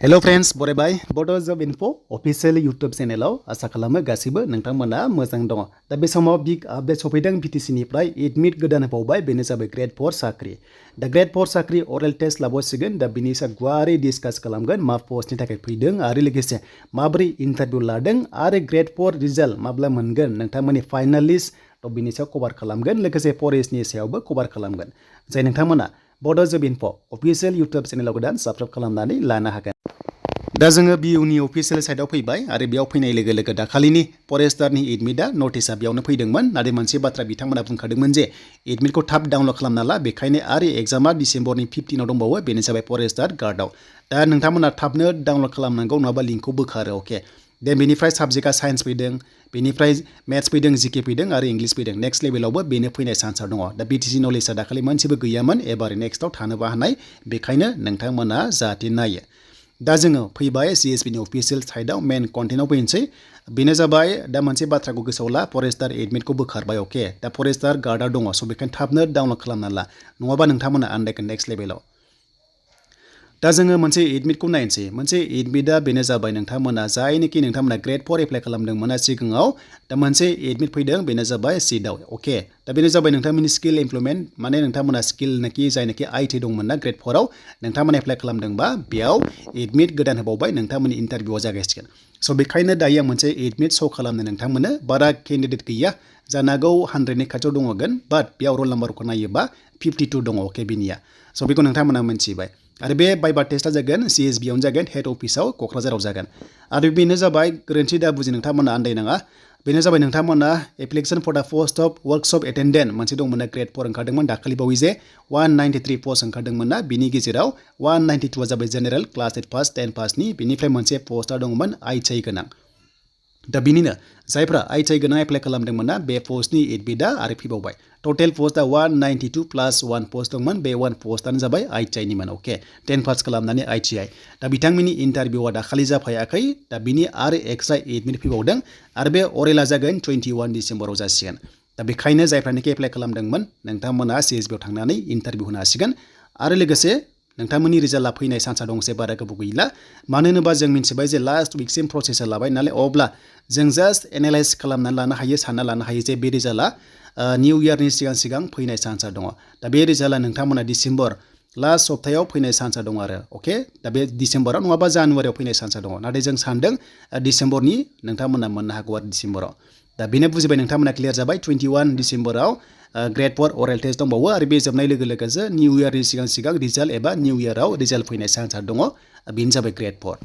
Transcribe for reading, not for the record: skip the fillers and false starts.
Hello friends, बरायबाय Bodo Job Info official YouTube channel आसा खालामो गासिबो नोंथांमोना मोजां दङ। दा बे समाव बिग आपडेट सफैदों BTC निफ्राय एडमिट गोदान होबावबाय बेनो जाबाय Gr-4 साख्रि। दा Gr-4 साख्रि अरेल टेस्ट लाबोसिगोन दा बिनि सायाव गुवारै डिसकास खालामगोन मा पस्टनि थाखाय फैदों आरो लोगोसे माबोरै इन्टारभिउ लादों आरो Gr-4 रिजाल्ट माब्ला मोनगोन नोंथांमोननि फाइनल लिस्ट थ' बिनि सायाव कभार खालामगोन लोगोसे फरेस्टनि सायावबो कभार खालामगोन। जाय नोंथांमोना Bodo Job Info official YouTube channel गोदान साबस्क्राइब खालामनानै लानो हागोन। दा जोङो बिउनि अफिसियेल साइटआव फैबाय आरो बेयाव फैनाय लोगो लोगो दाखालिनि फरेस्टारनि एडमिटआ नटिसआ बेयावनो फैदोंमोन नाथाय मोनसे बाथ्रा बिथांमोना बुंखादोंमोन जे एडमिटखौ थाब डाउनलड खालामना ला बेखायनो आरो एग्जामा डिसेम्बरनि 15आव दंबावो बेनो जाबाय फरेस्टार गार्डआव। दा नोंथांमोना थाबनो डाउनलड खालामनांगौ नङाबा लिंकखौ बोखारो अके। दे बेनिफ्राय साबजेक्टआ साइन्स फैदों बेनिफ्राय मेथ्स फैदों जिके फैदों आरो इंलिश फैदों नेक्स्ट लेभेलावबो बेनो फैनाय चान्सआ दङ। दा BTC नलेजआ दाखालि मोनसेबो गैयामोन एबार नेक्स्टआव थानोबो हानाय बेखायनो नोंथांमोना जाहाथे नायो। दा जोङो फैबाय CSP नि अफिसियेल साइटआव मेन कन्टेन्टआव फैनोसै बेनो जाबाय दा मोनसे बाथ्राखौ गोसोआव ला फरेस्टार एडमिटखौ बोखारबाय अके। दा फरेस्टार गार्डआ दङ स' बेखायनो थाबनो डाउनलड खालामना ला नङाबा नोंथांमोना आन्दायगोन नेक्स्ट लेभेलाव। दा जोङो मोनसे एडमिटखौ नायनोसै मोनसे एडमिटआ बेनो जाबाय नोंथांमोना जायनोखि नोंथांमोना Gr-4 एप्लाइ खालामदोंमोन सिगाङाव दा मोनसे एडमिट फैदों बेनो जाबाय सिटआव अके। दा बेनो जाबाय नोंथांमोननि स्किल इमप्रुभमेन्ट माने नोंथांमोना स्किलनाखि जायनाखि IT दंमोन ना Gr-4आव नोंथांमोना एप्लाइ खालामदोंबा बेयाव एडमिट गोदान होबावबाय नोंथांमोननि इन्टारभिउआ जागायसिगोन। स' बेखायनो दायो आं मोनसे एडमिट श' खालामनो नोंथांमोननो बारा केन्डिडेट गैया जानो हागौ 100नि खाथियाव दङगोन बाट बेयाव रल नाम्बारखौ नायोबा 52 दङ अके बिनिया। स' बेखौ नोंथांमोना मिन्थिबाय आरो बे बाइबा टेस्टआ जागोन CSB आवनो जागोन हेड अफिसाव क'क्राझाराव जागोन आरो बेनो जाबाय गोरोन्थि दा बुजि नोंथांमोना आन्दायनाङा बेनो जाबाय नोंथांमोना एप्लिकेसन फर दा पस्ट अफ वर्कशप एटेन्डेन्ट मोनसे दंमोन ना Gr-4 ओंखारदोंमोन दाखालि बावै जे 193 पस्ट ओंखारदोंमोन ना बिनि गेजेराव 192आ जाबाय जेनेरेल क्लास 8 पास 10 पासनि बिनिफ्राय मोनसे पस्टआ दंमोन ITI गोनां। दा बिनिनो जायफ्रा ITI गोनां एप्लाइ खालामदोंमोन ना बे पस्टनि एडमिटआ आरो फैबावबाय टटेल पस्टआ 192 प्लास 1 पस्ट दंमोन बे 1 पस्टआनो जाबाय ITI निमोन अके 10 पास खालामनानै ITI। दा बिथांमोननि इन्टारभिउआ दाखालि जाफायाखै दा बिनि आरो एक्सट्रा एडमिट फैबावदों आरो बे अरेला जागोन 21 डिसेम्बराव जासिगोन। दा बेखायनो जायफ्रानोखि एप्लाइ खालामदोंमोन नोंथांमोना CSB आव थांनानै इन्टारभिउ होनो हासिगोन आरो लोगोसे नोंथांमोननि रिजाल्टआ फैनाय चान्सआ दंसै बारा गोबाव गैला मानो होनोबा जों मिथिबाय जे लास्ट उइकसिम प्रसेसआ लाबाय नालाय अब्ला जों जास्ट एनालाइज खालामनानै लानो हायो सानना लानो हायो जे बे रिजाल्टआ निउ इयारनि सिगां फैनाय चान्सआ दङ। दा बे रिजाल्टआ नोंथांमोना डिसेम्बर लास्ट सप्तायाव फैनाय चान्सआ दङ आरो अके। दा बे डिसेम्बराव नङाबा जानुवारियाव फैनाय चान्सआ दङ नाथाय जों सानदों डिसेम्बरनि नोंथांमोना मोननो हागौ आरो डिसेम्बराव। दा बेनो बुजिबाय नोंथांमोना क्लियार जाबाय 21 डिसेम्बराव Gr-4 अरेल टेस्ट दंबावो आरो बे जोबनाय लोगो लोगोसो निउ इयारनि सिगां रिजाल्ट एबा निउ इयाराव रिजाल्ट फैनाय चान्सआ दङ बेनो जाबाय Gr-4।